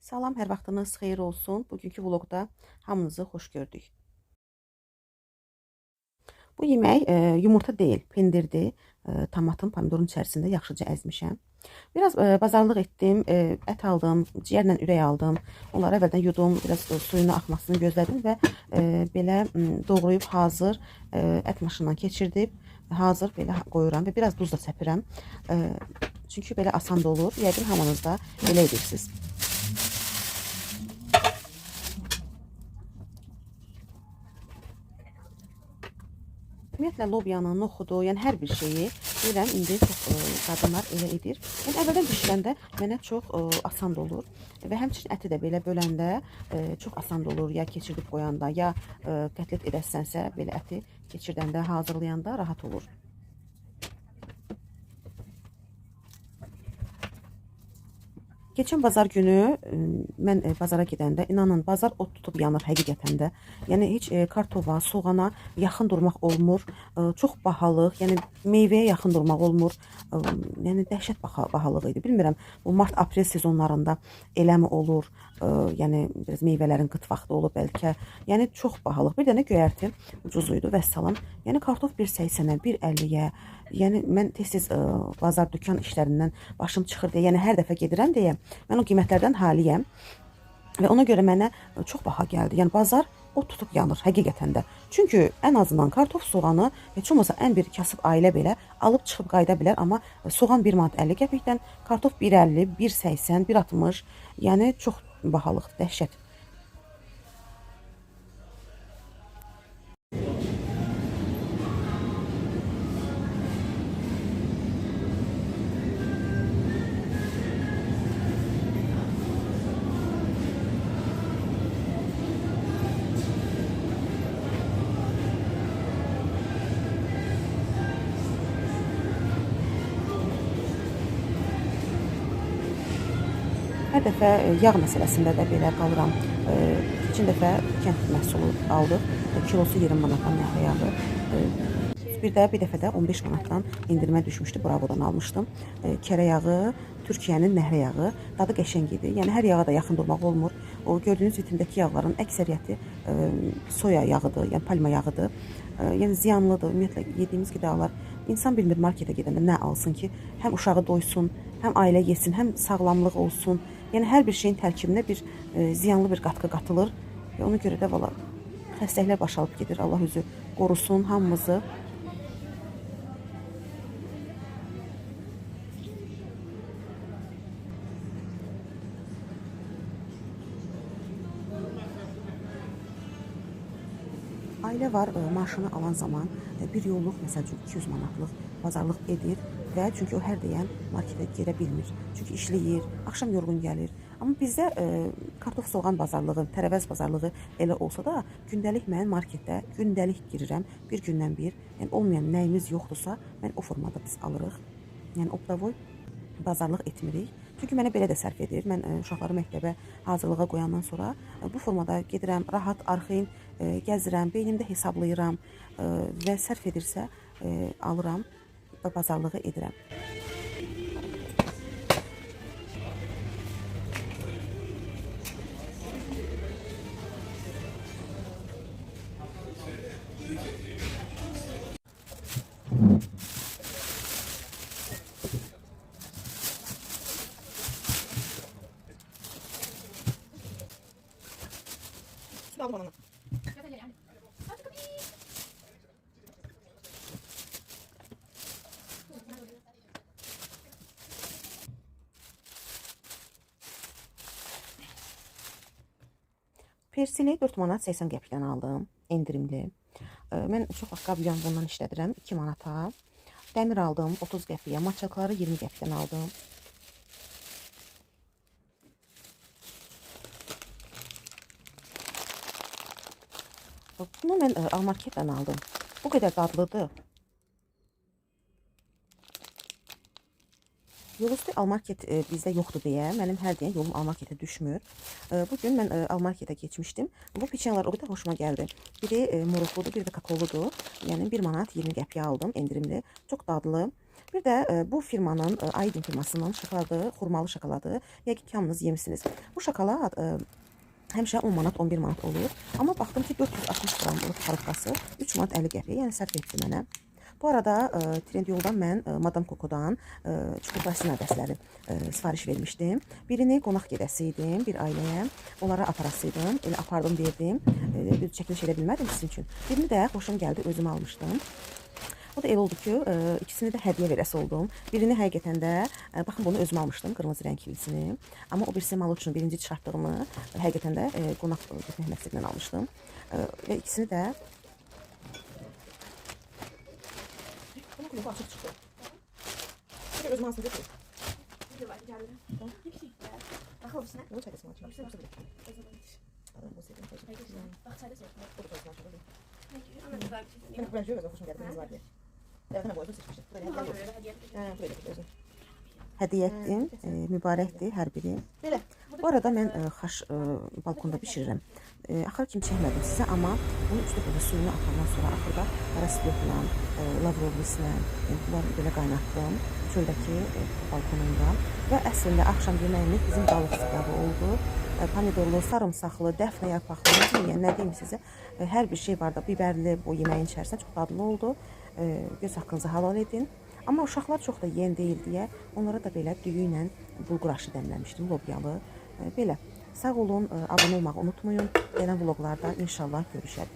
Salam, hər vaxtınız xeyir olsun. Bugünkü vlogda hamınızı xoş gördük. Bu yemək yumurta deyil, pendirdir. Tomatın, pomidorun içərisində yaxşıca əzmişəm. Biraz bazarlıq etdim, ət aldım, ciyərlə ürək aldım. Onları əvvəldən yudum, biraz suyunu axmasını gözlədim və belə doğrayıb hazır ət maşından keçirdib, hazır belə qoyuram və biraz duz da səpirəm. Çünki belə asan da olur. Yəqin hamınız da belə edirsiniz. Ümumiyyətlə, lobyanı, noxudu, yəni hər bir şeyi deyirəm, indi çox qadınlar elə edir. Yəni, əvvəldən bişirəndə mənə çox asan da olur və həmçinin əti də belə böləndə çox asan da olur. Ya keçirdib qoyanda, ya kotlet edəsənsə, belə əti keçirdəndə, hazırlayanda rahat olur. Keçən bazar günü mən bazara gedəndə, inanın, bazar od tutub yanır həqiqətən də. Yəni, heç kartova, soğana yaxın durmaq olmur. Çox bahalıq, yəni meyvəyə yaxın durmaq olmur. Yəni, dəhşət bahalıq idi. Bilmirəm, bu mart-aprel sezonlarında eləmi olur? Yəni, biraz meyvələrin qıt vaxtı olub bəlkə. Yəni, çox bahalıq. Bir dənə göyərti ucuz idi, vəssalam. Yəni, kartof 1,80-ə, 1,50-yə. Yəni, mən tez-tez bazar dükan işlərindən başım çıxır deyə, yəni hər dəfə gedirəm deyə mən o qiymətlərdən haliyəm və ona görə mənə çox baha gəldi. Yəni, bazar od tutub yanır həqiqətən də. Çünki ən azından kartof, soğanı heç olmasa ən bir kasıb ailə belə alıb çıxıb qayıda bilər. Amma soğan 1 manat 50 qəpikdən, kartof 1,50, 1,80, 1,60, yəni çox bahalıqdır, dəhşət. Hər dəfə yağ məsələsində də belə qalıram. Keçən dəfə kənd məhsulu aldıq. Kilosu 20 manatdan nəhrə yağı. Bir dəfə də 15 manatdan endirimə düşmüşdü. Bravodan almışdım. Kərə yağı, Türkiyənin nəhrə yağı. Dadı qəşəng idi. Yəni, hər yağa da yaxın durmaq olmur. O gördüyünüz vitrindəki yağların əksəriyyəti soya yağıdır, yəni palma yağıdır. Yəni, ziyanlıdır. Ümumiyyətlə, yediyimiz qidalar insan bilmir marketə gedəndə nə alsın ki, həm uşağı doysun, həm ailə yesin, həm sağlamlıq olsun. Yəni, hər bir şeyin tərkibinə bir ziyanlı bir qatqı qatılır. Və ona görə də valla xəstəliklər baş alıb gedir. Allah özü qorusun hamımızı. Ailə var, maaşını alan zaman bir yolluq, məsəl üçün 200 manatlıq bazarlıq edir və çünki o hər deyən marketə girə bilmir. Çünki işləyir, axşam yorğun gəlir. Amma bizdə kartof soğan bazarlığı, tərəvəz bazarlığı elə olsa da gündəlik mən marketdə gündəlik girirəm, bir gündən bir. Yəni, olmayan nəyimiz yoxdursa, mən o formada biz alırıq. Yəni, optavoy bazarlıq etmirik. Çünki mənə belə də sərf edir. Mən uşaqları məktəbə hazırlığa qoyandan sonra bu formada gedirəm, rahat, arxayın gəzirəm, beynimdə hesablayıram və sərf edirsə alıram və bazarlığı edirəm. Persili 4 manat 80 qəpikdən aldım, endirimli. Mən çox vaxt qabyan bundan işlədirəm, 2 manata. Dəmir aldım, 30 qəpiyə, maçalkaları 20 qəpikdən aldım. Bunu mən Almarketdən aldım. Bu qədər dadlıdır. Yolüstü Almarket bizdə yoxdur deyə mənim hər deyən yolum Almarketə düşmür. Bugün mən Almarketə keçmişdim. Bu peçenyalar o qədər xoşuma gəldi. Biri moruqludur, biri də kakaoludur. Yəni 1 manat 20 qəpiyə aldım endirimli. Çox dadlı. Bir də bu firmanın, Aydın firmasının şokoladı, xurmalı şokoladı, yəqin ki, hamınız yemisiniz. Bu şokolad həmişə 10 manat, 11 manat olur. Amma baxdım ki, 460 qramlıq xarabqası 3 manat 50 qəpiyə, yəni sərf etdi mənə. Bu arada Trendyoldan mən Madam Coco'dan çukurplastina dəstləri sifariş vermişdim. Birini qonaq gedəsiydim bir ailəyə. Onlara aparasıydım. Elə apardım, verdim. Bir çəkiliş edə bilmədim sizin üçün. Birini də xoşum gəldi, özüm almışdım. O da elə oldu ki, ikisini də hədiyyə verəsi oldum. Birini həqiqətən də, baxın bunu özüm almışdım, qırmızı rənglisini. Amma o birisi malı üçün birinci çıxartdığımı həqiqətən də qonaq getmək məqsədilə almışdım. Və ikisini də. Bunun kulufu açıq çıxdı. Bir də özüm alsın götür. Bir de var geldi. Bak o birisine. Bunu çay desem açayım. O zaman. Bu sevdim. Bak çayda sevdim. Bu da çay desem. Ama güzel bir şey. Ben bu rengi özüm hoşum geldi. Kırmızı var diye. Evet, ben bu özüm seçmiştim. Böyle hediye olsun. Hə, buraya da özüm. Hədiyyə etdim. Mübarəkdir hər biri. Belə. Bu arada mən xaş balkonda bişirirəm. Axır kimi çəkmədim sizə, amma bunu 3 dəfə də suyunu atandan sonra axırda qara sirotla, lavrovlislə, bunları belə qaynatdım çöldəki balkonumda. Və əslində axşam yeməyimiz bizim balıq sıqabı oldu. Pomidorlu, sarımsaqlı, dəfnə yarpaqlı, nə deyim, yəni nə deyim sizə, hər bir şey var da, biberli bu yeməyin içərisində çox dadlı oldu. Göz haqqınızı halal edin. Amma uşaqlar çox da yeyən deyil deyə onlara da belə düyü ilə bulgur aşı dəmləmişdim, lobyalı. Belə. Sağ olun, abunə olmağı unutmayın. Gələn vloqlarda inşallah görüşərik.